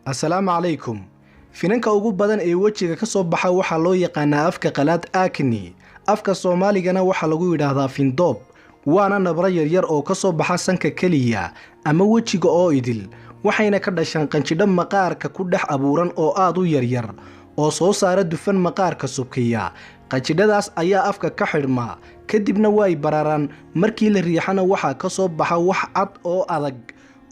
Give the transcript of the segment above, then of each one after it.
Assalaamu calaykum. Finanka ugu badan ee wejiga ka soo baxa waxaa loo yaqaanaa afka qalaad acne, afka Soomaaligana waxaa lagu yidhaahdaa findoob, waana nabro yaryar oo ka soo baxa sanka keliya ama wejiga oo idil, waxayna ka dhashaan qanjidho maqaarka ku dhex abuuran oo aad u yaryar oo soo saara dufan maqaarka subkiya. Qanjidhadaas ayaa afka ka xidhma, kadibna way bararaan. Markii la riixana waxaa ka soo baxa wax cad oo adag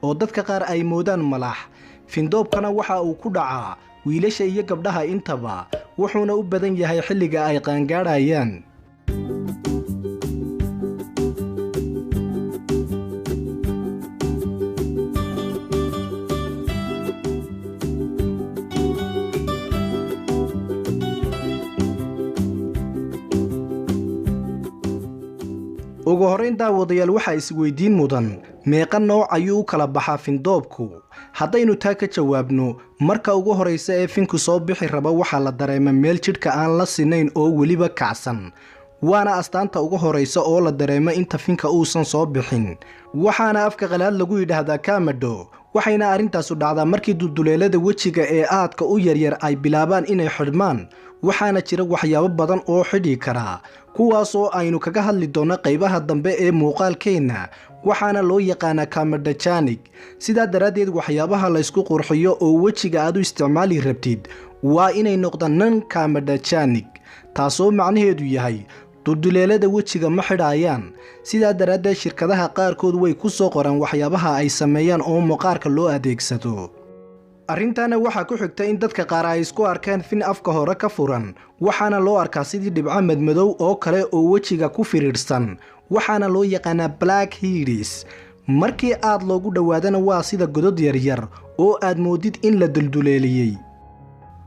oo dadka qaar ay moodaan malax. Findoobkana waxa uu ku dhacaa wiilasha iyo gabdhaha intaba, wuxuuna u badan yahay xilliga ay qaangaadhayaan. Ugu horrayn daawadayaal, waxaa isweydiin mudan meeqa nooc ayuu u kala baxaa findoobku? Haddaynu taa ka jawaabno, marka ugu horraysa ee finku soo bixi raba waxaa la dareema meel jidhka aan la sinayn oo weliba kacsan, waana astaanta ugu horraysa oo la dareemo inta finka uusan soo bixin, waxaana afka qalaad lagu yidhaahdaa kamadho. Waxayna arrintaasu dhacdaa markii dulduleelada wejiga ee aadka u yaryar ay bilaabaan inay xidhmaan. Waxaana jira waxyaabo badan oo xidhi karaa, kuwaasoo aynu kaga hadli doonno qaybaha dambe ee muuqaalkeenna, waxaana loo yaqaanaa kamadhajanig. Sidaa daraaddeed waxyaabaha laysku qurxiyo oo wejiga aad u isticmaali rabtid waa inay noqdaan nan kamadhajanig, taasoo macnaheedu yahay dulduleelada wejiga ma xidhaayaan. Sidaa daraaddeed shirkadaha qaarkood way ku soo qoraan waxyaabaha ay sameeyaan oo maqaarka loo adeegsado. Arrintaana waxaa ku xigta in dadka qaar ay isku arkaan fin afka hore ka furan, waxaana loo arkaa sidii dhibco madmadow oo kale oo wejiga ku firiirsan, waxaana loo yaqaanaa black heads. Markii aad loogu dhowaadana waa sida godod yaryar oo aad moodid in la dulduleeliyey.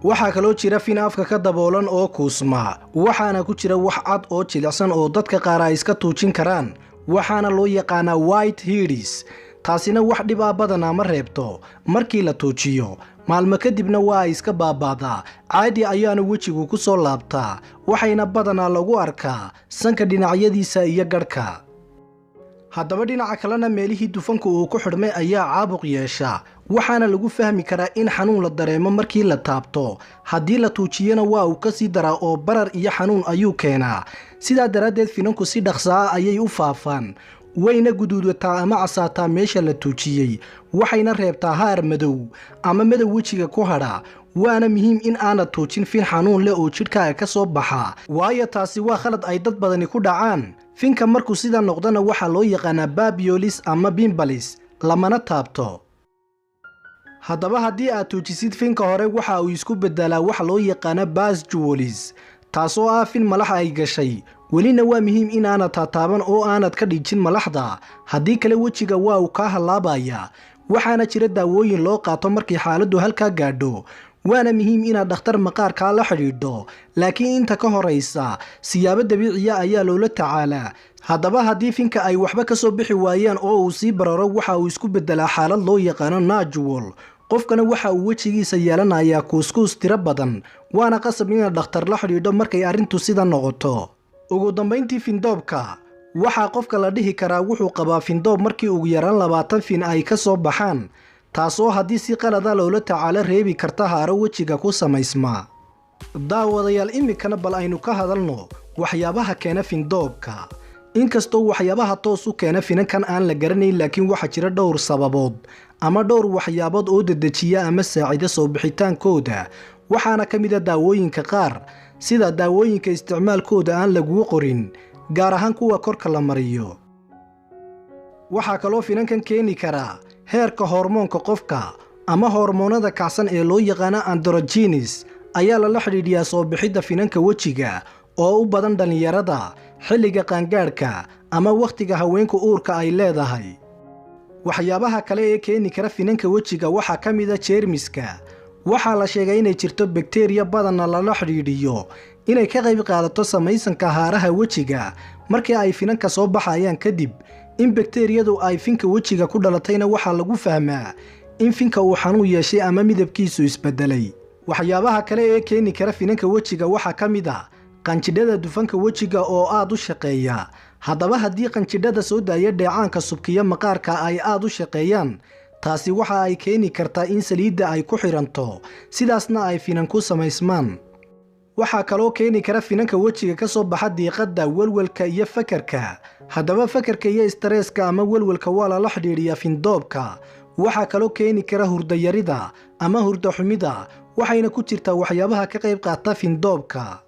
Waxaa kaloo jira fin afka ka daboolan oo kuusma, waxaana ku jira wax cad oo jilicsan oo dadka qaar ay iska tuujin karaan, waxaana loo yaqaanaa white heads. Taasina wax dhib ah badanaa ma reebto markii la tuujiyo, maalmo kadibna waa ay iska baabaadaa, caadi ayaana wejigu ku soo laabtaa, waxayna badanaa lagu arkaa sanka dhinacyadiisa iyo garhka. Haddaba dhinaca kalena meelihii dufanku uu ku xidhmay ayaa caabuq yeesha, waxaana lagu fahmi karaa in xanuun la dareemo markii la taabto. Haddii la tuujiyana waa uu ka sii daraa oo barar iyo xanuun ayuu keenaa. Sidaa daraaddeed finanku si dhaqsaa ayay u faafaan, wayna guduudataa ama casaataa meesha la tuujiyey, waxayna reebtaa haar madow ama madow wejiga ku hadha. Waana muhiim in aanad tuujin fin xanuun leh oo jidhkaaga ka soo baxa, waayo taasi waa khalad ay dad badani ku dhacaan. Finka markuu sidaa noqdana waxaa loo yaqaanaa babiolis ama bimbalis, lamana taabto. Haddaba haddii aad tuujisid finka hore waxa uu isku beddelaa wax loo yaqaano basjuolis, taasoo ah fin malax ay gashay. Welina waa muhiim inaanad taataaban oo aanad ka dhijin malaxda, haddii kale wejiga waa uu kaa hallaabayaa. Waxaana jira daawooyin loo qaato markii xaaladdu halkaa gaadho, waana muhiim inaad dhakhtar maqaarkaa la xidhiidho, laakiin inta ka horraysa siyaabo dabiiciya ayaa loola tacaalaa. Haddaba haddii finka ay waxba ka soo bixi waayaan oo uu sii bararo, waxa uu isku beddelaa xaalad loo yaqaano najuwol. Qofkana waxa uu wejigiisa yeelanayaa kuuskuus tiro badan, waana qasab inaad dhakhtar la xidhiidho markay arrintu sida noqoto. Ugu dambayntii findoobka waxaa qofka la dhihi karaa wuxuu qabaa findoob markii ugu yaraan 20 fin ay ka soo baxaan, taasoo haddii si qalada loola tacaalo reebi karta haaro wejiga ku samaysma. Daawadayaal, iminkana bal aynu ka hadalno waxyaabaha keena findoobka. Inkastoo waxyaabaha toos u keena finankan aan la garanayn, laakiin waxaa jira dhowr sababood ama dhowr waxyaabood oo dedejiya ama saacida soo bixitaankooda. Waxaana ka mid a daawooyinka qaar, sida daawooyinka isticmaalkooda aan laguu qorin, gaar ahaan kuwa korka la mariyo. Waxaa kaloo finankan keeni karaa heerka hormoonka qofka ama hormoonada kacsan ee loo yaqaano androgenes ayaa lala xidhiidhiyaa soo bixidda finanka wejiga oo u badan dhallinyarada xilliga qaangaadhka ama wakhtiga haweenku uurka ay leedahay. Waxyaabaha kale ee keeni kara finanka wejiga waxaa ka mid a jeermiska. Waxaa la sheegay inay jirto bakteriya badanna lala xidhiidhiyo inay ka qayb qaadato samaysanka haaraha wejiga markii ay finanka soo baxayaan kadib. In bakteriyadu ay finka wejiga ku dhalatayna waxaa lagu fahmaa in finka uu xanuun yeeshay ama midabkiisu isbedelay. Waxyaabaha kale ee keeni kara finanka wejiga waxaa ka mid a qanjidhada dufanka wejiga oo aad u shaqeeya. Haddaba haddii qanjidhada soo daaya dheecaanka subkiya maqaarka ay aad u shaqeeyaan, Taasi waxa ay keeni kartaa in saliidda ay ku xiranto, sidaasna ay finan ku samaysmaan. Waxaa kaloo keeni kara finanka wejiga ka soo baxa diiqadda, welwelka iyo fakarka. Haddaba fakarka iyo istareeska ama welwelka waa lala xidhiidhiyaa findoobka. Waxaa kaloo keeni kara hurdayarida ama hurdo xumida, waxayna ku jirtaa waxyaabaha ka qayb qaata findoobka.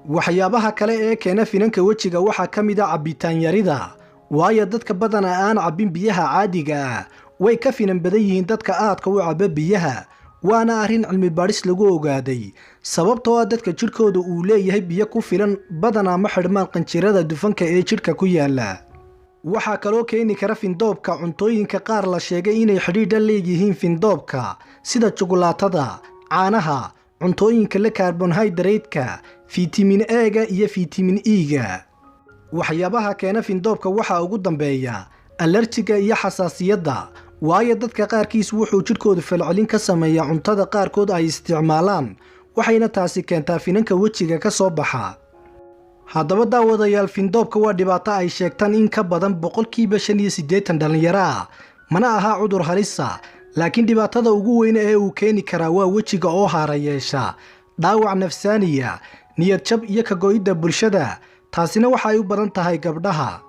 Waxyaabaha kale ee keena finanka wejiga waxaa ka mid ah cabbitaan yarida, waayo dadka badanaa aan cabbin biyaha caadiga ah way ka finan badan yihiin dadka aadka u cabba biyaha. Waana arrin cilmi baadhis lagu ogaaday, sababtoo ah dadka jidhkooda uu leeyahay biyo ku filan badanaa ma xidhmaan qanjirada dufanka ee jidhka ku yaala. Waxaa kaloo keeni kara findoobka cuntooyinka qaar la sheegay inay xidhiidha leeyihiin findoobka, sida jukulaatada, caanaha, cuntooyinka le kaarbonhaydareydka, fiitamiin E-ga iyo fiitamiin E-ga. Waxyaabaha keena findoobka waxaa ugu dambeeya alerjiga iyo xasaasiyadda, waayo dadka qaarkiis wuxuu jidhkoodu falcelin ka sameeyaa cuntada qaarkood ay isticmaalaan, waxayna taasi keentaa finanka wejiga ka soo baxa. Haddaba daawadayaal, findoobka waa dhibaato ay sheegtaan in ka badan 85% dhallinyaro ah, mana aha cudur halisa, laakiin dhibaatada ugu weyn ee uu keeni karaa waa wejiga oo haara yeesha, dhaawac nafsaaniya, niyad jab iyo ka go'idda bulshada. Taasina waxa ay u badan tahay gabdhaha.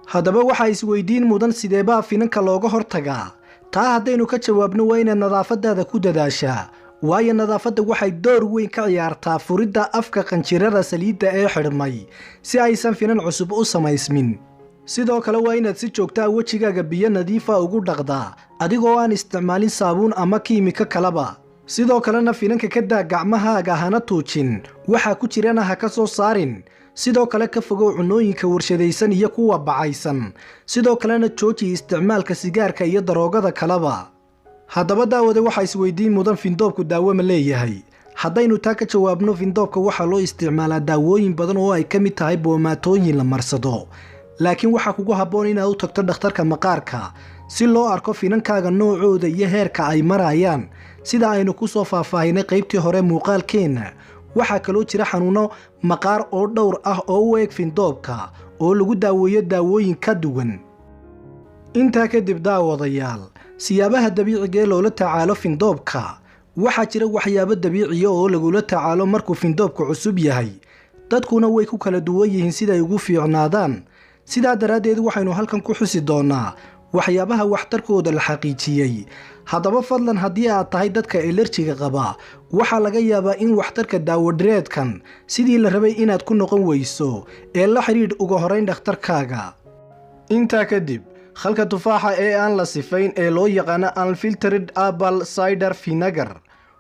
Haddaba waxaa isweydiin mudan, sideebaa finanka looga hortagaa? Taa haddaynu ka jawaabno, waa inaad nadaafadaada ku dadaashaa, waayo nadaafadda waxay door weyn ka ciyaartaa furidda afka qanjirada saliidda ee xidhmay si aysan finan cusub u samaysmin. Sidoo kale waa inaad si joogta ah wejigaaga biyo nadiifa ugu dhaqdaa, adigoo aan isticmaalin saabuun ama kiimiko kaleba. Sidoo kalena finanka ka daa gacmahaaga, hana tuujin, waxaa ku jirana ha ka soo saarin. Sidoo kale ka fogow cunooyinka warshadaysan iyo kuwa bacaysan. Sidoo kalena jooji isticmaalka sigaarka iyo daroogada kaleba. Haddaba daawade, waxaa isweydiin mudan, findoobku daawo ma leeyahay? Haddaynu taa ka jawaabno, findoobka waxaa loo isticmaalaa daawooyin badan oo ay ka mid tahay boomaatooyin la marsado, laakiin waxaa kugu habboon inaad u tagto dhakhtarka maqaarka si loo arko finankaaga noocooda iyo heerka ay marayaan, sida aynu ku soo faahfaahinay qaybtii hore muuqaalkeenna. Waxaa kaloo jira xanuuno maqaar oo dhowr ah oo u eg findoobka oo lagu daaweeyo daawooyin ka duwan. Intaa kadib daawadayaal, siyaabaha dabiiciga ee loola tacaalo findoobka. Waxaa jira waxyaabo dabiiciya oo lagula tacaalo markuu findoobku cusub yahay, dadkuna way ku kala duwan yihiin siday ugu fiicnaadaan. Sidaa daraaddeed waxaynu halkan ku xusi doonaa waxyaabaha waxtarkooda la xaqiijiyey. Haddaba fadlan, haddii aad tahay dadka elerjiga qaba, waxaa laga yaabaa in waxtarka daawadhireedkan sidii la rabay inaad ku noqon weyso, ee la xidhiidh uga horayn dhakhtarkaaga. Intaa kadib, khalka tufaaxa ee aan la sifayn ee loo yaqaano unfiltered apple cider vinegar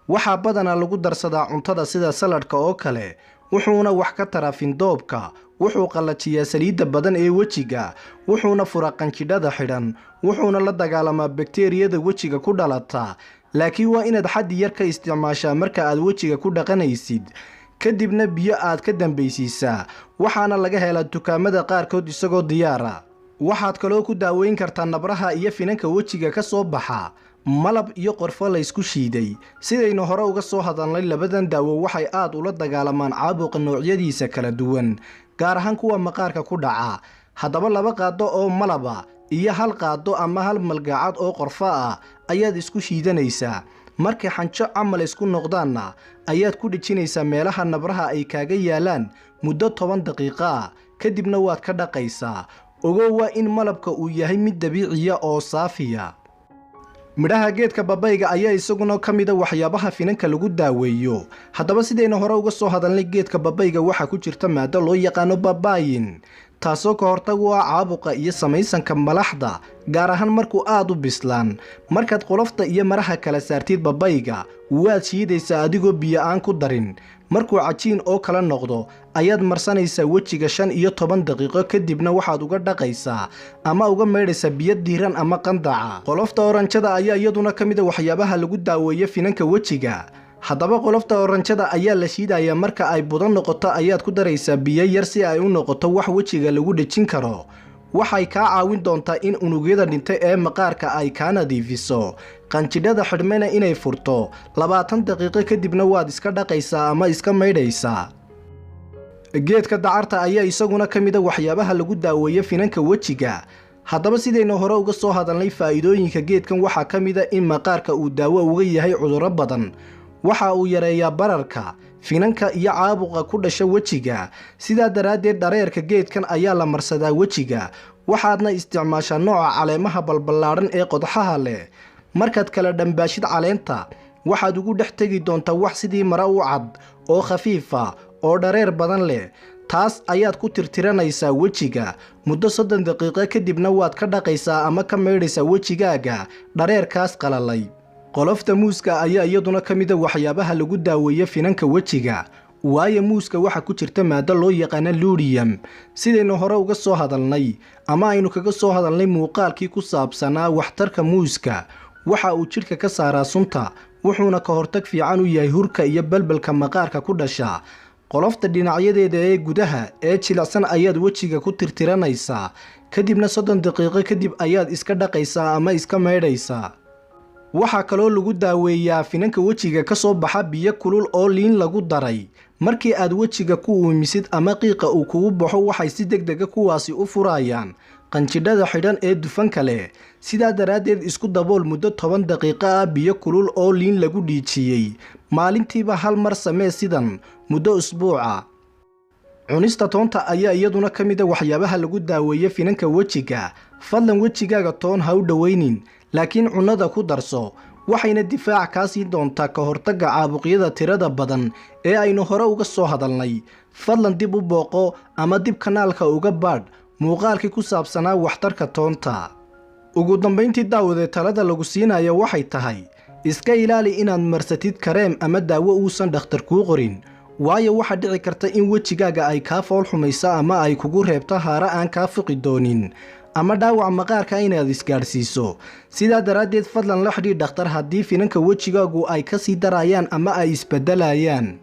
waxaa badanaa lagu darsadaa cuntada sida saladhka oo kale, wuxuuna wax ka taraa findoobka. Wuxuu qallajiyaa saliidda badan ee wejiga, wuxuuna furaa qanjidhada xidhan, wuxuuna la dagaalamaa bakteeriyada wejiga ku dhalata. Laakiin waa inaad xaddi yar ka isticmaashaa marka aad wejiga ku dhaqanaysid, kadibna biyo aad ka dambaysiisaa. Waxaana laga helaa dukaamada qaarkood isagoo diyaara. Waxaad kaloo ku daaweyn kartaa nabraha iyo finanka wejiga ka soo baxa malab iyo qorfo laysku shiiday. Sidaynu hore uga soo hadalnay, labadan daawo waxay aad ula dagaalamaan caabuqa noocyadiisa kala duwan, gaar ahaan kuwa maqaarka ku dhaca. Haddaba 2 qaado oo malaba iyo 1 qaado ama 1 malgacad oo qorfo ah ayaad isku shiidanaysaa. Markay xanjo camal isku noqdaanna ayaad ku dhejinaysaa meelaha nabraha ay kaaga yaalaan muddo 10 daqiiqo ah, kadibna waad ka dhaqaysaa. Ogow, waa in malabka uu yahay mid dabiiciya oo saafiya. Midhaha geedka babayga ayaa isaguna ka mida waxyaabaha finanka lagu daaweeyo. Haddaba sidaynu hore uga soo hadalnay, geedka babayga waxaa ku jirta maado loo yaqaano babayin, taasoo ka hortag u ah caabuqa iyo samaysanka malaxda, gaar ahaan markuu aad u bislaan. Markaad qolofta iyo maraha kala saartid babayga, waad shiidaysaa adigoo biyo aan ku darin. Markuu cajiin oo kala noqdo ayaad marsanaysaa wejiga 15 daqiiqo, kadibna waxaad uga dhaqaysaa ama uga maydhaysaa biyo diiran ama qandaca. Qolofta oranjada ayaa iyaduna ka mid a waxyaabaha lagu daaweeyo finanka wejiga. Haddaba qolofta oranjada ayaa la shiidayaa, marka ay budo noqoto ayaad ku daraysaa biyo yar si ay u noqoto wax wejiga lagu dhejin karo. Waxay kaa caawin doontaa in unugyada dhintay ee maqaarka ay kaa nadiifiso, qanjidhada xidhmayna inay furto. 20 daqiiqo kadibna waad iska dhaqaysaa ama iska maydhaysaa. Geedka dacarta ayaa isaguna ka mid a waxyaabaha lagu daaweeyo finanka wejiga. Haddaba sidaynu hore uga soo hadalnay, faa'iidooyinka geedkan waxaa ka mid a in maqaarka uu daawo uga yahay cudurro badan. Waxa uu yareeyaa bararka, finanka iyo caabuqa ku dhasha wejiga. Sidaa daraaddeed dhareerka geedkan ayaa la marsadaa wejiga, waxaadna isticmaashaa nooca caleemaha balballaadhan ee qodxaha leh. Markaad kala dhambaashid caleenta, waxaad ugu dhex tegi doontaa wax sidii mara u cad oo khafiifa oo dhareer badan leh. Taas ayaad ku tirtiranaysaa wejiga muddo 30 daqiiqo, kadibna waad ka dhaqaysaa ama ka maydhaysaa wejigaaga dhareerkaas qalalay. Qolofta muuska ayaa iyaduna ka mida waxyaabaha lagu daaweeyo finanka wejiga, waayo muuska waxaa ku jirta maado loo yaqaana luudiyam. Sidaynu hore uga soo hadalnay ama aynu kaga soo hadalnay muuqaalkii ku saabsanaa waxtarka muuska, waxa uu jidhka ka saaraa sunta, wuxuuna ka hortag fiican u yahay hurka iyo balbalka maqaarka ku dhasha. Qolofta dhinacyadeeda ee gudaha ee jilicsan ayaad wejiga ku tirtiranaysaa, kadibna 30 daqiiqo kadib ayaad iska dhaqaysaa ama iska maydhaysaa. Waxaa kaloo lagu daaweeyaa finanka wejiga ka soo baxa biyo kulul oo liin lagu daray. Markii aad wejiga ku uumisid ama qiiqa uu kugu baxo, waxay si degdega kuwaasi u furayaan qanjidhada xidhan ee dufanka leh. Sidaa daraaddeed isku dabool muddo 10 daqiiqo ah biyo kulul oo liin lagu dhiijiyey. Maalintiiba hal mar samee sidan muddo usbuuca. Cunista toonta ayaa iyaduna ka mid a waxyaabaha lagu daaweeyo finanka wejiga. Fadlan wejigaaga toon ha u dhoweynin, laakiin cunnada ku darso, waxayna difaac kaa siin doontaa ka hortagga caabuqyada tirada badan ee aynu hore uga soo hadalnay. Fadlan dib u booqo ama dib kanaalka uga baadh muuqaalkii ku saabsanaa waxtarka toonta. Ugu dambayntii daawadee, talada lagu siinayo waxay tahay iska ilaali inaad marsatid kareem ama daawo uusan dhakhtar kuu qorin, waayo waxaa dhici karta in wejigaaga ay kaa fool xumayso ama ay kugu reebto haare aan kaa fuqi doonin ama dhaawac maqaarka inaad isgaadhsiiso. Sidaa daraaddeed fadlan la xidhiidh dhakhtar haddii finanka wejigaagu ay ka sii darayaan ama ay isbeddelayaan.